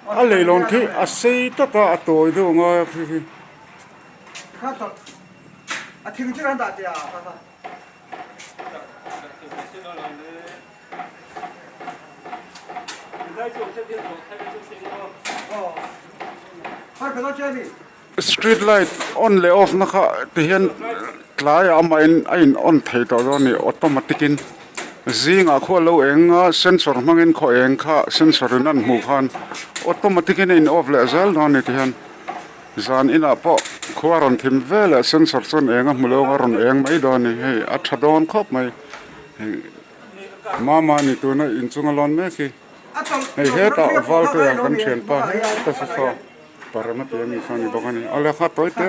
A leilawn khi a sei tak a a tawi deuh a ngai a khi khi. Street light on leh off na kha ti hian tlaiah amahin a in on thei tawh dawn a ni automatic in zingah khuan a lo eng a sensor hmangin khaw eng kha sensor in a an hmuh khan automatic in a in off leh zel dawn a ni ti hian zan inah pawh khua rawn thim veleh sensor chuan eng a hmu lo ang a rawn eng mai dawn a ni hei a tha dawn khawp mai hei mama ni tuna inchunga lawn mek hi hei hetah valtea kan thianpa heta saw. Parana tih a nih kha a ni bawk a ni a lehkha tawi te.